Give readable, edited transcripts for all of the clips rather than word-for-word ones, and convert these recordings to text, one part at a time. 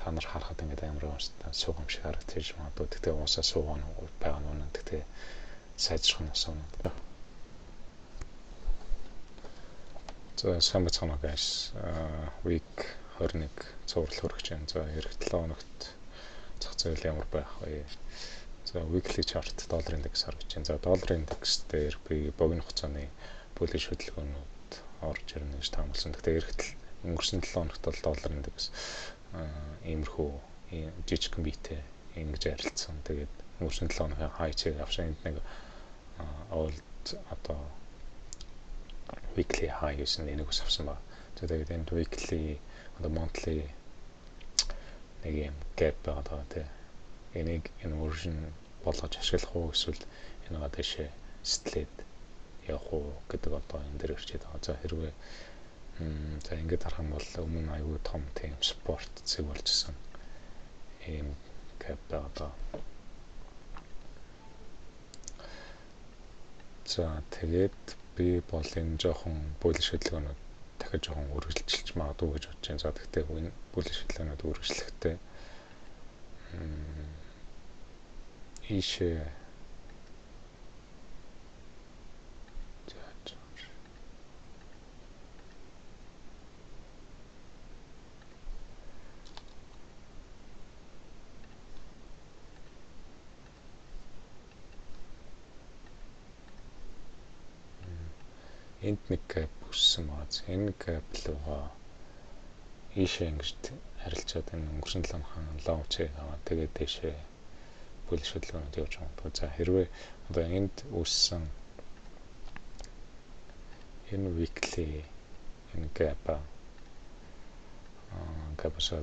Та нар харахад ингээд амар сууг юм шиг харагдаж магадгүй. Гэхдээ уусаа суугаа нь байгаа нь үнэн. Гэхдээ сайжрах нь бас үнэн. За, сайн байцгаана уу, guys. Week 21 цуврал хүргэж байна. За, ирэх 7 хоногт зах зээл ямар байх вэ? За, weekly chart доллар индекс харагдаж байна. За, доллар индекс дээр би богино хугацааны bullish хөдөлгөөнүүд орж ирнэ гэж таамагласан. Гэхдээ ирэх өнгөрсөн 7 хоногт бол доллар индекс иймэрхүү жижигхэн биетэй ингэж арилцсан. Тэгээд өнгөрсөн 7 хоногийн high чиг авсан, энд нэг old одоо weekly high гэсэн энийг бас авсан байна. За, тэгээд энд weekly, одоо monthly нэг юм gap байгаа даа, тий. Энийг inversion болгож ашиглах уу эсвэл энэгээ дэшээ сэтлээд явах уу гэдэг одоо энэ дээр ирчээд байгаа. За, хэрвээ за ингээд харах юм бол өмнө айгүй том тийм support зэг болж исэн ийм gap байгаа даа. За, тэгээд би бол энэ жоохон bullish хөдөлгөөнүүд дахиж жоохон үргэлжилж магадгүй гэж бодож байна. За, тэгэхдээ энэ bullish хөдөлгөөнүүд үргэлжлэхдээ ийшээ энд нэг gap өссөн байгаа. Энэ gap руугаа ийшээ ингэж арилжаад энэ өнгөрсөн 7 хоногийн low чиг аваад тэгээд дээшээ bullish хөдөлгөөнүүд явж байгаа. За, хэрвээ одоо энд үүссэн энэ weekly энэ gap-аас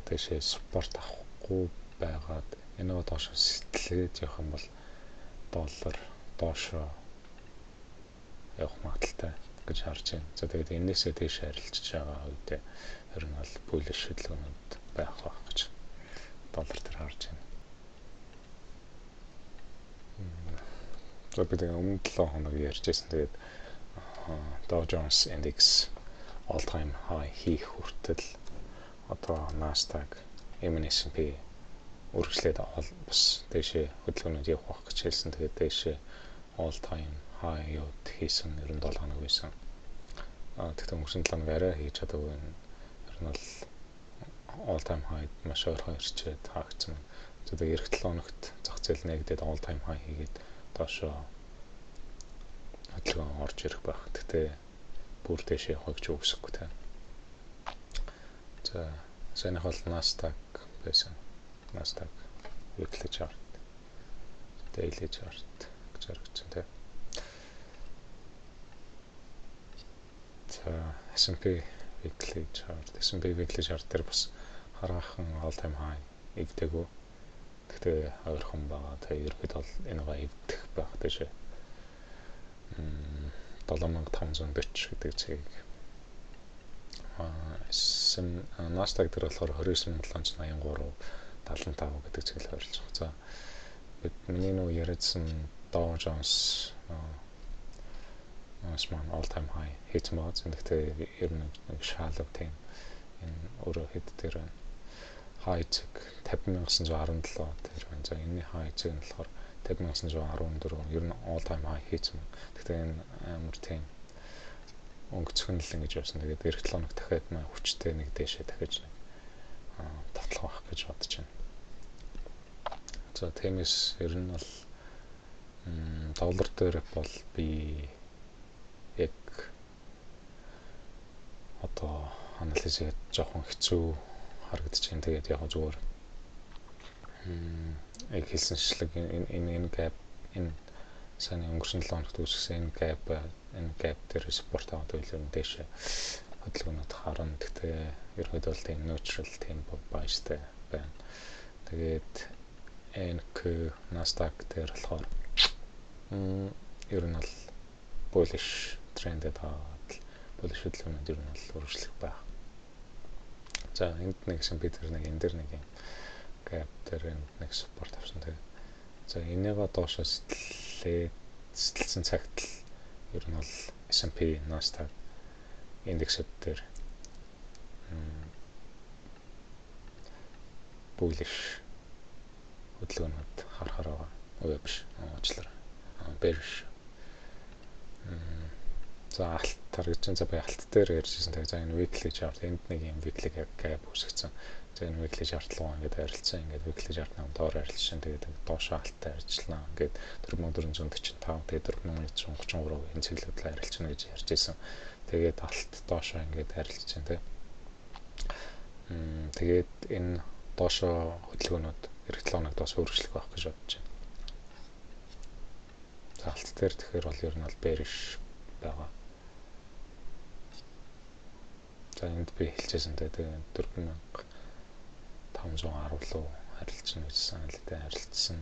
дээшээ support авахгүй байгаад энэ доош сэтлээд явах юм бол доллар доошоо явах магадлалтай гэж харж байна. За, тэгээд энээсээ дээш арилжиж байгаа үедээ ер нь бол bullish хөдөлгөөнүүд байх байх гэж доллар дээр харж байна. За, би тэгээ өмнө 7 хоног ярьж байсан. Тэгээд Dow Jones Index all time high хийх хүртэл одоо Nasdaq, S&P үргэлжлээд бас дээшээ хөдөлгөөнүүд явах байх гэж хэлсэн. Тэгээд дээшээ all time high-ууд хийсэн 97 хоног байсан. Тэгэхдээ өнгөрсөн 7 хоног арай хийж чадаагүй. Ер нь бол all time high маш ойрхон ирчээд хаагдсан. Тэгээд ирэх 7 хоногт зах зээл нээгдээд all time high хийгээд доошоо хөдөлгөөн орж ирэх байх. Гэхдээ бүр дээшээ явахыг ч үгүйсгэхгүй тань. За, саяных бол Nasdaq байсан. Nasdaq weekly chart, daily chart гэж харагдсан, тийм. За, S&P weekly chart, S&P weekly chart дээр бас хараахан all time high эвдээгүй. Гэхдээ ойрхон байгаа. Тэгээ ерөөд бол энэгээ эвдэх байх тийшээ. 7540 гэдэг цэгийг Nasdaq дээр болохоор 29783 75 гэдэг цэг л ойролцох. За, бид миний нөгөө яриадсан Dow Jones бас маань all time high хийсэн байгаа. Гэхдээ ер нь нэг шаалав тийм энэ өөрөө хэд дээр байна. High цэг 50917 дээр байна. За, энэний high цэг нь болохоор 50914, ер нь all time high хийсэн. Гэхдээ энэ амар тийм өнгөцгөн л ингэж явсан. Тэгээд ирэх 7 хоног дахиад маань хүчтэй нэг дээшээ дахиж нэг татлах байх гэж бодож байна. За, тиймээс ер нь бол доллар дээр бол би яг одоо анализ хийхэд жоохон хэцүү харагдаж байна. Тэгээд яг зүгээр яг хэлсэнчлэг энэ gap, энэ сайн өнгөрсөн 7 хоногт үүсгэсэн энэ gap дээр support аваад байвал ер нь дээшээ хөдөлгөөнүүд харна. Гэхдээ ерөнхийдөө бол тийм neutral, тийм bias-тай байна. Тэгээд NQ, Nasdaq дээр болохоор ер нь бол bullish трендэд байгаа, bullish хөдөлгөөнүүд ер нь бол үргэлжлэх байх. За, энд нэг S&P дээр нэг энэ дээр нэг юм gap дээр энд нэг support авсан, тэгээ. За, энийгээ доошоо сэтлээ, сэтэлсэн цагт л ер нь бол S&P, Nasdaq индексүүд дээр Bullish хөдөлгөөнүүд харахаар байгаа. Үгүй биш. Уучлаарай. Bearish. За, алт харагдаж байна. За, би алт дээр ярьжсэн. Тэгээ за, энэ weekly chart энд нэг юм weekly gap үүсгэсэн. За, энэ weekly chart руу ингээд арилжсан. Ингээд weekly chart нам доор арилжсан. Тэгээд доошоо алттай арилжлаа. Ингээд 4445, тэгээд 4133 энэ цэглүүд арилжна гэж ярьж байсан. Тэгээд алт доошоо ингээд арилжж байна, тийм. Тэгээд энэ доошоо хөдөлгөөнүүд ирэх 7 хоногт бас үргэлжлэх байх гэж бодож байна. За, алт дээр тэгэхээр бол ер нь бол bearish байгаа. За, энд би хэлчихсэн, тэгээ 4510 руу арилжна гэсэн л дээ, арилжсан.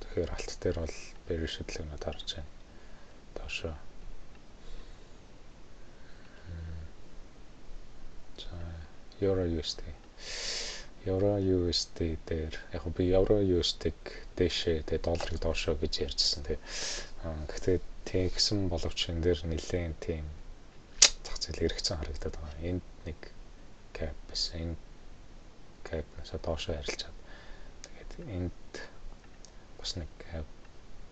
Тэгэхээр алт дээр бол bearish хөдөлгөөнүүд харж байна. Доошоо. За, Euro USD. Euro USD дээр яг би Euro USD-г дээшээ, тэгээ долларыг доошоо гэж ярьжсэн, тэгээ. Гэхдээ тэгсэн боловч энэ дээр нэлээд тийм зах зээл эргэцэн харагдаад байгаа. Энд нэг gap байсан. Энэ gap-наас доошоо арилжаад, тэгээд энд бас нэг gap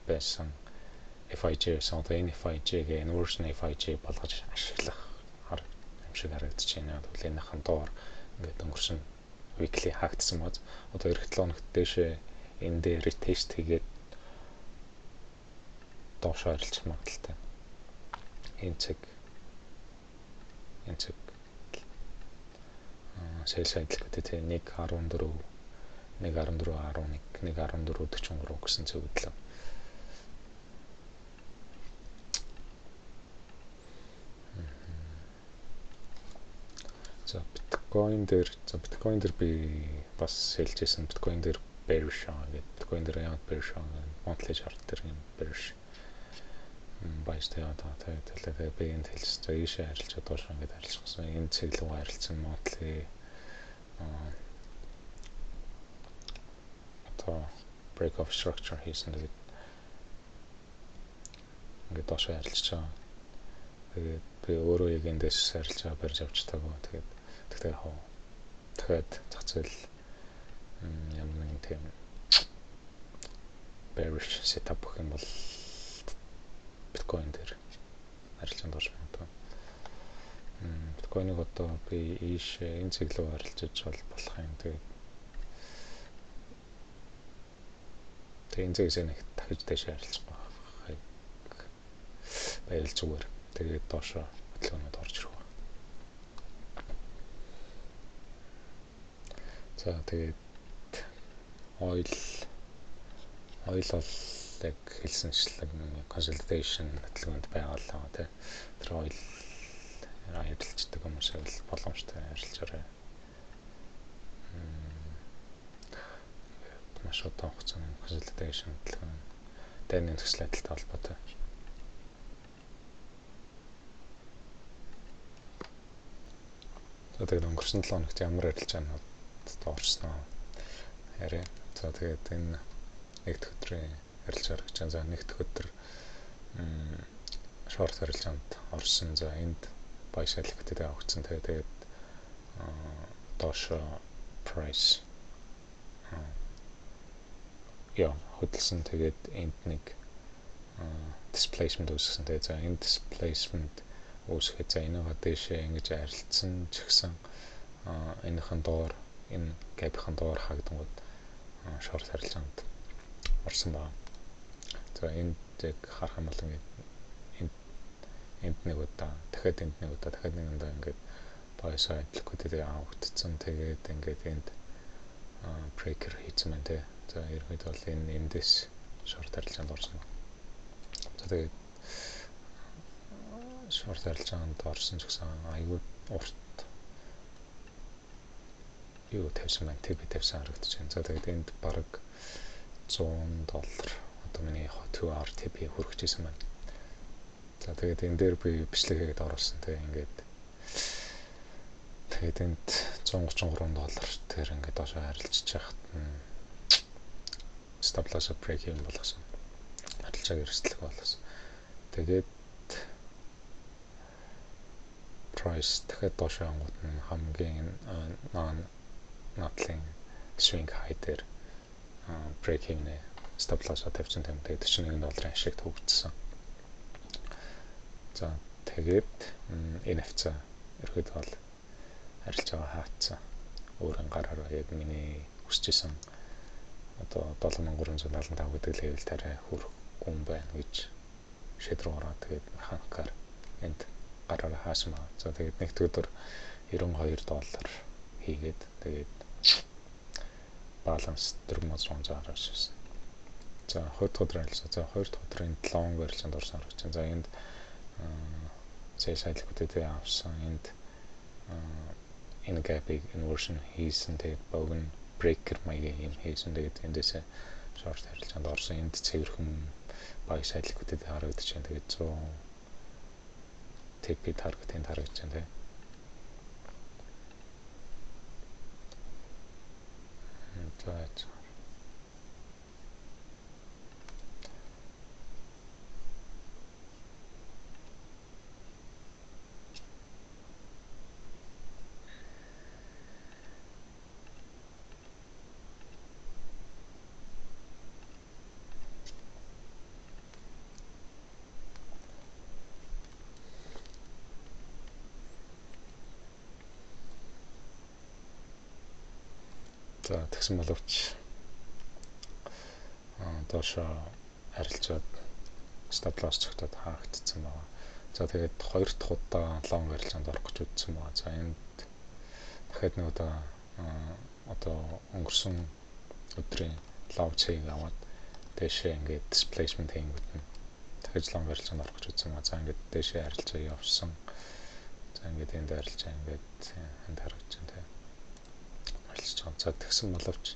байсан. FVG байсан. Одоо энэ FVG-г inversion FVG болгож ашиглах юм шиг харагдаж байна. Тэгвэл энийхэн доор ингээд өнгөрсөн weekly хаагдсан бааз. Одоо ирэх 7 хоногт дээшээ энэ дээр retest хийгээд доошоо арилжах магадлалтай. Энэ цэг sell side liquidity 1.14, 1.14.11, 1.14.43 гэсэн цэгүүдлээ. За, биткойн дээр би бас хэлжсэн, биткойн дээр bearish аа гэдэг. Биткойн дээр яг bearish аа, monthly chart дээр юм bearish bias-тай яваад байгаа. Тэгээд тэгээ би энд хэлсэн. За, ийшээ арилжаад доош ингээд арилжсан. Энэ цэг рүү арилжсан monthly одоо break of structure хийсэн. Тэгээд ингээд доош арилжиж байгаа. Тэгээд би өөрөө яг эндээс арилжаа барьж авч таагүй. Тэгээд тэгтээ яг дахиад зах зээл ямар нэгэн тийм bearish setup өгөх юм бол биткойн дээр арилжаанд орж магадгүй. Биткойныг одоо би ийш энэ цэг рүү арилжаж бол болох юм. Тэгээд энэ цэгсээ нэг дахиж дээш арилжах байхыг байвал зүгээр. Тэгээд доошо хөдөлгөөнүүд орж ирэх байна. За, тэгээд oil бол яг хэлсэнчлэн consolidation хөдөлгөөнд байгаа тий. Тэр oil арилждаг хүмүүс бол боломжтой арилжаарай. Маш удаан хугацааны consolidation хөдөлгөөн дайны нөхцөл байдалтай холбоотой. За, тэгээд өнгөрсөн 7 хоногт ямар арилжаанууд орсноо яриа. За, тэгээд энэ нэг дэх өдрийн арилжаа гаргаж байна. За, нэг дэх өдөр short арилжаанд орсон. За, энд buy side liquidity авагдсан. Тэгээд доошо price яа хөдөлсөн. Тэгээд энд нэг displacement үүсгэсэн. Тэгээд за, энэ displacement үүсгэхэд, за, энийгээ дээшээ ингэж арилжсан ч гэсэн энийхэн доор, энэ gap-ийн доор хаагдангууд short арилжаанд орсон байна. За, энд яг харах юм бол ингээд энд нэг удаа, дахиад энд нэг удаа, дахиад нэг удаа ингээд buy side liquidity авагдсан. Тэгээд ингээд энд breaker хийсэн байна те. За, ерөнхийдөө бол энэ эндээс short арилжаанд орсон байна. За, тэгээд short арилжаанд орсон ч гэсэн айгүй урт юу тавьсан байна. TP тавьсан харагдаж байна. За, тэгээд энд бараг 100 доллар одоо миний 2 hour TP хүрчихсэн байна. За, тэгээд энэ дээр би бичлэг хийгээд оруулсан. Тэгээ ингээд тэгээд энд 133 доллар тэр ингээд доошоо арилжиж байхад нь stop loss break even болгосон. Арилжааг эрсдлэг болгосон. Тэгээд price дахиад доошоо ангууд нь хамгийн Надлын swing high дээр break even stop loss-о тавьсан юм. Тэгээд 41 долларын ашигт хөгжсөн. За, тэгээд энэ хавцаа ерөөд бол арилжаагаа хаацсан. Өөрийн гараараа яг миний хүсэж исэн одоо 7375 гэдэг level дээр хүрэхгүй юм байна гэж шийдвэр гаргаад, тэгээд механикаар энд гараараа хаасан байна. За, тэгээд нэг дэх өдөр 92 доллар хийгээд, тэгээд баланс 4600 гаргаж ирсэн. За, хоёр дахь өдөр арилжаа. За, хоёр дахь өдөр энд long арилжаанд орсон харагдаж байна. За, энд sell side liquidity авсан. Энд энэ gap-ыг inversion хийсэн. Тэгээд богино breaker маягийн юм хийсэн. Тэгээд эндээсээ short арилжаанд орсон. Энд цэвэрхэн buy side liquidity харагдаж байна. Тэгээд 100 TP target-ийг харагдаж байна, тийм. За, тэгсэн боловч доошоо арилжаад stop loss цогтоод хаагдсан байгаа. За, тэгээд хоёр дахь удаа long арилжаанд орох гэж үзсэн байгаа. За, энд дахиад нэг удаа одоо өнгөрсөн өдрийн low цэгийг аваад дээшээ ингээд displacement хийнгүүт нь дахиж long арилжаанд орох гэж үзсэн байгаа. За, ингээд дээшээ арилжаа явсан. За, ингээд энд арилжаа ингээд энд харагдаж байна, тийм, арилжиж байгаа. За, тэгсэн боловч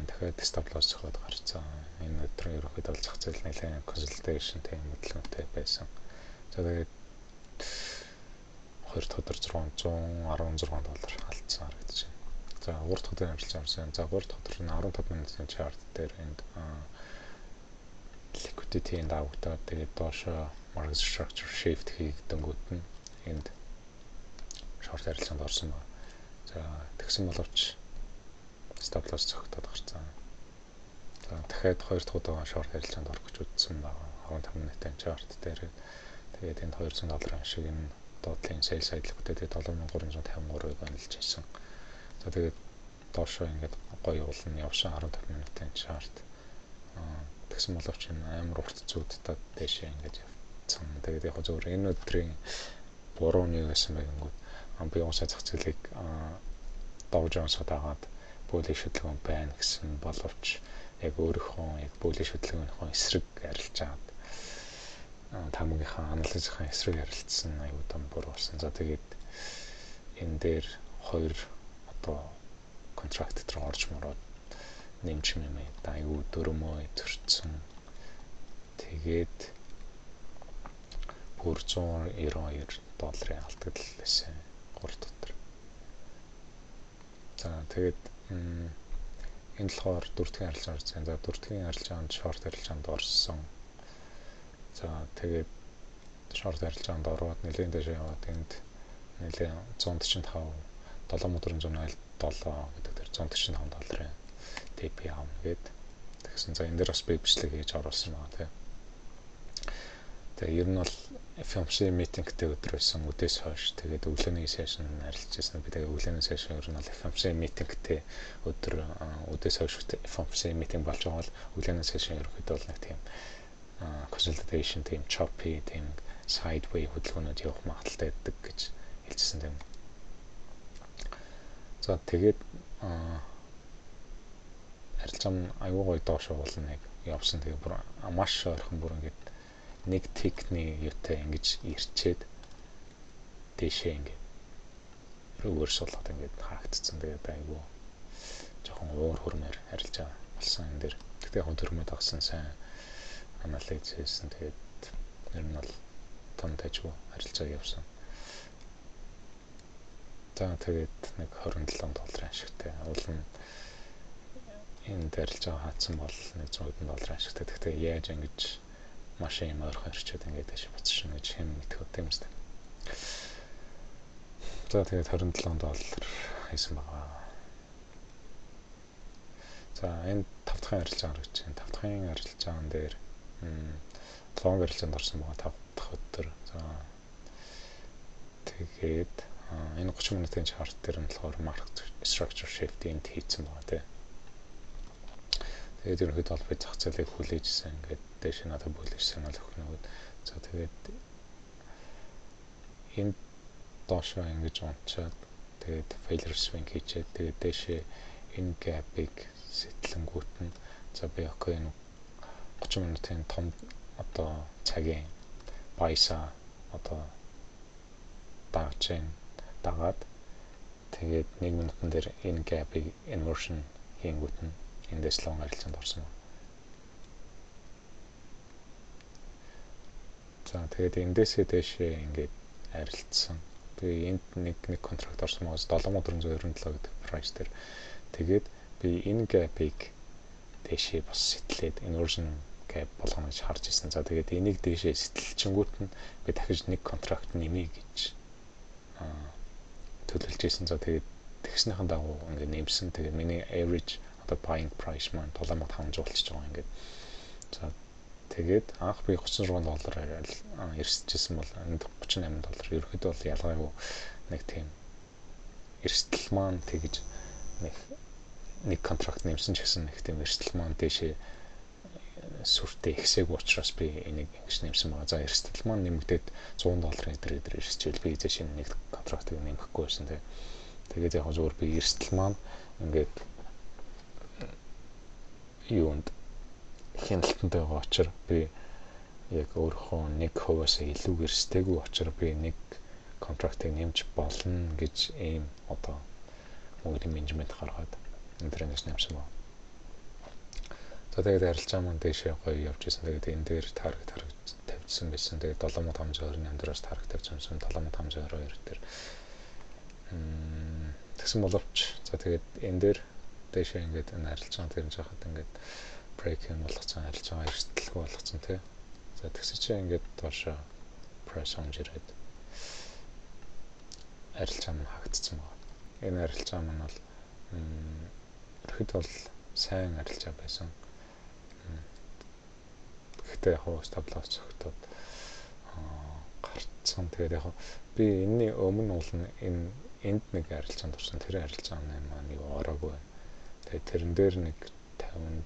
дахиад stop loss цохиод гарцсан. Энэ өдөр ерөнхийдөө бол зах зээл нэлээд consolidation, тийм, хөдөлгөөнтэй байсан. За, тэгээд хоёр дахь өдөр 616 доллар алдсан харагдаж байна. За, гурав дахь өдөр арилжаа орсон. За, гурав дахь өдөр нь 15 минутын chart дээр энд liquidity-нд авагдаад, тэгээд доошо market structure shift хийгдэнгүүт нь энд short арилжаанд орсон байна. За, тэгсэн боловч stop loss цогтоод гарцсан. За, дахиад хоёр дахь удаа short арилжаанд орох гэж үзсэн байгаа. 15 минутын chart дээр тэгээд энд 200 долларын ашиг энэ доотлын sell side liquidity 7353-ыг онилж ирсэн. За, тэгээд доошоо ингээд гоё уулна явсан 15 минутын chart. Тэгсэн боловч энэ амар урт зүүдтэй дээшээ ингээд явцсан. Тэгээд яг зөвхөн энэ өдрийн буруу нь юу байсан бэ гэнгүүт би уусаа зах зээлийг Dow Jones-од агаад bullish хөдөлгөөн байна гэсэн боловч яг өөрийнхөө яг bullish хөдөлгөөнийхөө эсрэг арилжаад, таамагийнхаа анализийнхаа эсрэг арилжсан, аюу том буруу болсон. За, тэгээд энэ дээр хоёр одоо contract дээр орж мороод нэмж мэмээ аюу дөрмөө төрцөн. Тэгээд бүр 192 долларын алдагдал байсан 3 дотор. За, тэгээд энэ болохоор дөрөвдүгээр арилжаа орсон. За, дөрөвдүгээр арилжаанд short арилжаанд орсон. За, тэгээд short арилжаанд ороод нэлээд дэше яваад энд нэлээд 145 7407 гэдэг дээр 145 долларын TP авна гээд тэгсэн. За, энэ дээр бас би бичлэг хийж оруулсан байгаа, тийм. Тэгээ ер нь бол FOMC meeting-тэй өдөр байсан, үдээс хойш тэгээд өглөөний session арилжсан. Би тэгээ өглөөний session ер нь бол FOMC meeting-тэй өдөр, үдээс хойш FOMC meeting болж байгаа бол өглөөний session ерөнхийдөө бол нэг тийм consolidation, тийм choppy, тийм sideway хөдөлгөөнүүд явах магадлалтай байдаг гэж хэлжсэн, тийм. За, тэгээд арилжаа нь аюу гоё доош уулна яг явсан. Тэгээ бүр маш ойрхон, бүр ингээд нэг tick-ний юутай ингэж ирчээд дээшээ ингээд reverse болоод ингээд хаагдцсан. Тэгээд айгүй жоохон уур хөрмөр арилжаа болсон энэ дэр. Гэхдээ яг төрмөд авсан, сайн анализ хийсэн. Тэгээд ер нь бол том тажгүй арилжаа явсан. За, тэгээд нэг 27 долларын ашигтай. Уул нь энэ арилжаа хаацсан бол нэг 100 хэдэн долларын ашигтай. Гэхдээ яаж ингэж маш юм ойрхон ирчээд ингээд дэше буцшин гэж хэм мэдэх үү юм зү. За, тэгээд 27 доллар хийсэн байгаа. За, энэ тав дахь арилжаа харагдаж байна. Тав дахь арилжаан дээр long арилжаанд орсон байгаа тав дахь өдөр. За, тэгээд энэ 30 минутын chart дээр нь болохоор market structure shift энд хийцэн байгаа, тий. Тэгээд ерөнхийдөө бол би зах зээлийг хүлээжсэн. Ингээд дээш надад bullish signal өгнө гэд. За, тэгээд энд доошоо ингэж унчаад, тэгээд failure swing хийчээд, тэгээд дээшээ энэ gap-ыг сэтлэнгүүт нь, за, би okay, энэ 30 минутын том одоо цагийн bias-а одоо дагаж байна. Дагаад, тэгээд 1 минутан дээр энэ gap-ыг inversion хийнгүүт нь эндээс long арилжаанд орсон. За, тэгээд эндээсээ дээшээ ингээд арилжсан. Тэгээ энд нэг нэг contract орсон байгаа, 7497 гэдэг price дээр. Тэгээд би энэ gap-ыг дээшээ бас сэтлээд inversion gap болгоно гэж харж ирсэн. За, тэгээд энийг дээшээ сэтэлчингүүт нь би дахиж нэг contract нэмье гэж төлөвлөж ирсэн. За, тэгээд тэгснийхэн дагуу ингээд нэмсэн. Тэгээд миний average одоо buying price маань 7500 болчихж байгаа ингээд. За, тэгээд анх би 36 доллараар эрсдэжсэн бол энд 38 доллар. Ерөнхийдөө бол ялгаагүй нэг тийм эрсдэл маань тэгж нэг нэг contract нэмсэн ч гэсэн нэг тийм эрсдэл маань дээшээ сүртэй ихсээгүй учраас би энийг ингэж нэмсэн байгаа. За, эрсдэл маань нэмэгдээд 100 долларын дээр дээр эрсчээл би эзэн шинэ нэг contract ыг нэмэхгүй байсан, тийм. Тэгээд яг зөвхөн би эрсдэл маань ингээд юунд хяналтанд байгаа учраас, би яг өөрийнхөө 1%-аас илүү эрсдээгүй учраас би нэг contract ыг нэмж болно гэж ийм одоо мөнгөний менежмент гаргаад энэ трендээс нэмсэн байна. За, тэгээд арилжаа маань дээшээ гоё явж исэн. Тэгээд энэ дээр target тавьчихсан байсан. Тэгээд 7528 дээрээс target тавьчихсан, 7522 дээр. Тэгсэн боловч, за, тэгээд энэ дээр дээшээ ингээд энэ арилжаа тэр жахад ингээд break even болгоцсон, арилжаа эрсдэлгүй болгоцсон, тий. За, тэгсэн чинь ингээд доошо price онж ирээд арилжаа маань хаагдсан байна. Энэ арилжаа маань бол ерхэд бол сайн арилжаа байсан. Гэхдээ яг хуу stop loss цогтоод гарцсан. Тэгээд яг би энэний өмнө бол энэ энд нэг арилжаанд орсон. Тэр арилжааны маань юу ороогүй байна. Тэгээд тэрэн дээр нэг 50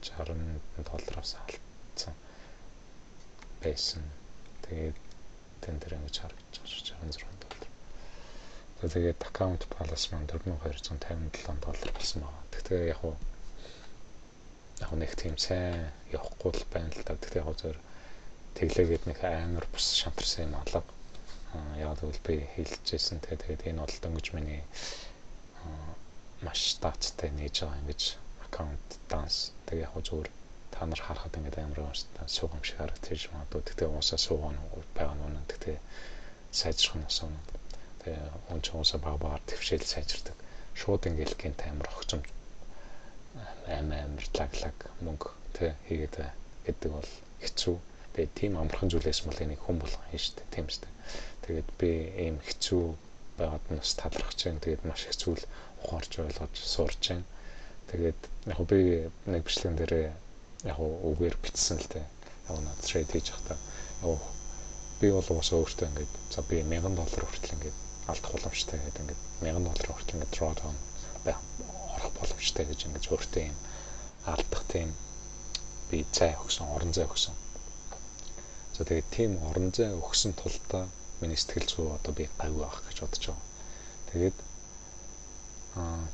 60 доллароос алдсан байсан. Тэгээд тэн дээр ингэж харагдаж байгаа, 66 доллар. За, тэгээд account balance маань 4257 доллар болсон байна. Гэхдээ яг нэг тийм сайн явахгүй л байна л да. Гэхдээ яг зөв тэглээгээд нэг амар бус шантарсан юм алга. Яг гэвэл би хэлжсэн. Тэгээд энэ бол дөнгөж миний маш даацтай нээж байгаа ингэж account данс. Тэгээ яг зүгээр та нар харахад ингээд амар суугам шиг харагдаж магадгүй. Гэхдээ уусаа суугаа байгаа нь үнэн. Гэхдээ сайжрах нь бас үнэн. Тэгээ хүн ч уусаа баг багаар твшээл сайжирдаг. Шууд ингээл гинт амар огцом амар лаглаг мөнгө тэ хийгээд гэдэг бол хэцүү. Тэгээд тийм амархан зүйлээс бол энийг хүн болгон хийн штэ, тийм үстэй. Тэгээд би ийм хэцүү байгаад нь бас талархаж байна. Тэгээд маш их зүйл ухаарч ойлгож сурч байна. Тэгээд яг би нэг бичлэгэн дээрээ яг үгээр бичсэн л дээ. Яг над trade хийж байхдаа яг би бол уусаа өөртөө ингээд, за, би 1000 доллар хүртэл ингээд алдах боломжтой гэдэг, ингээд 1000 доллар хүртэл ингээд drawdown байх орох боломжтой гэж ингээд өөртөө юм алдах тийм би зай өгсөн, орон зай өгсөн. За, тэгээд тийм орон зай өгсөн тулдаа миний сэтгэл зүй одоо би гайгүй байх гэж бодож байгаа. Тэгээд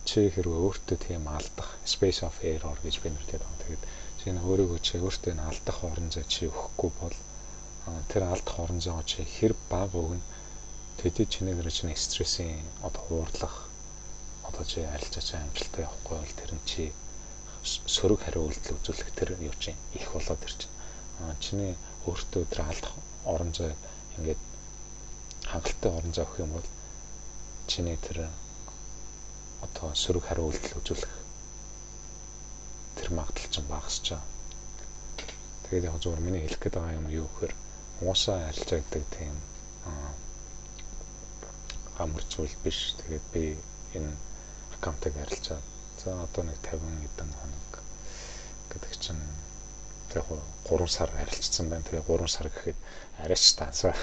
чи хэрвээ өөртөө тийм алдах space of error гэж би нэрлэдэг байгаа. Тэгээд чи энэ өөрийгөө, чи өөртөө энэ алдах орон зай чи өгөхгүй бол, тэр алдах орон зайгаа чи хэр бага өгнө, тэдий чиний нэр чиний стрессийн одоо хуурлах, одоо чи арилжаа чи амжилттай явахгүй бол тэр нь чи сөрөг хариу үйлдэл үзүүлэх тэр юу чинь их болоод ирчин. Чиний өөртөө тэр алдах орон зай ингээд хангалттай орон зай өгөх юм бол чиний тэр одоо сөрөг хариу үйлдэл үзүүлэх тэр магадлал чинь багасч байгаа. Тэгээд яг зөвхөн миний хэлэх гээд байгаа юм юу гэхээр уусаа арилжаа гэдэг тийм амар зүйл биш. Тэгээд би энэ Аккаунтыг арилжаад, за, одоо нэг 50 хэдэн хоног гэдэг чинь яг 3 сар арилжсан байна. Тэгээ 3 сар гэхэд арайч дансаа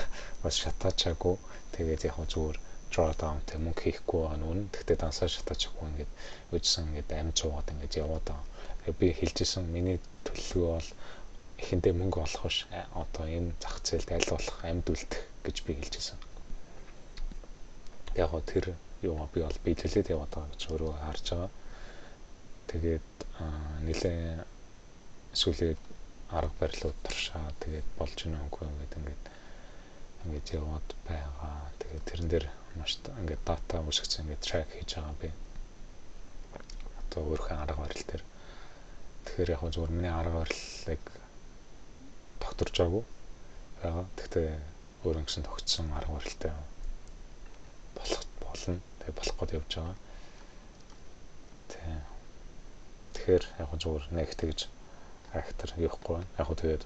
бас шатаачаагүй. Тэгээд яг зүгээр drawdown тэ мөнгө хийхгүй байгаа нь үнэн. Гэхдээ дансаа шатаачаагүй, ингээд үжсэн, ингээд амь зуугаад ингээд яваад байгаа. Тэгээ би хэлжсэн, миний төлөвлөгөө бол эхэндээ мөнгө олох биш, одоо энэ зах зээлд аль болох амьд үлдэх гэж би хэлжсэн. Яг гоо тэр юугаа би бол биелүүлээд яваад байгаа гэж өөрөө харж байгаа. Тэгээд нэлээ сүүлийн арга барилууд туршаа, тэгээд болж гинэ үгүй ингээд ингээд ингээд яваад байгаа. Тэгээд тэрэн дээр маш ингээд дата үүсгэсэн, ингээд track хийж байгаа би. Одоо өөрийнхөө арга барил дээр. Тэгэхээр яг зүгээр миний арга барилыг тогтворжоогүй байгаа. Гэхдээ өөр ингэсэн тогтсон арга барилтай болох болно. Тэгээ болох гээд явж байгаа. Тэ. Тэгэхээр яг зүгээр нэг тэгж актер явахгүй байна. Яг тэгээд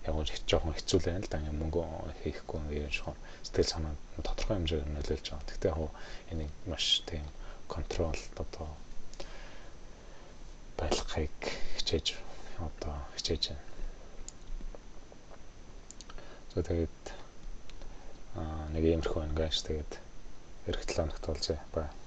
яг нь жоохон хэцүү л байна л да. Ингээ мөнгө хийхгүй, ингээ жоохон сэтгэл санаа тодорхой хэмжээгээр нөлөөлж байгаа. Гэхдээ яг энийг маш тийм control одоо байлгахыг хичээж, одоо хичээж байна. За, тэгээд нэг иймэрхүү байна, guys. Тэгээд ирэх 7 хоногт уулзъя. Bye.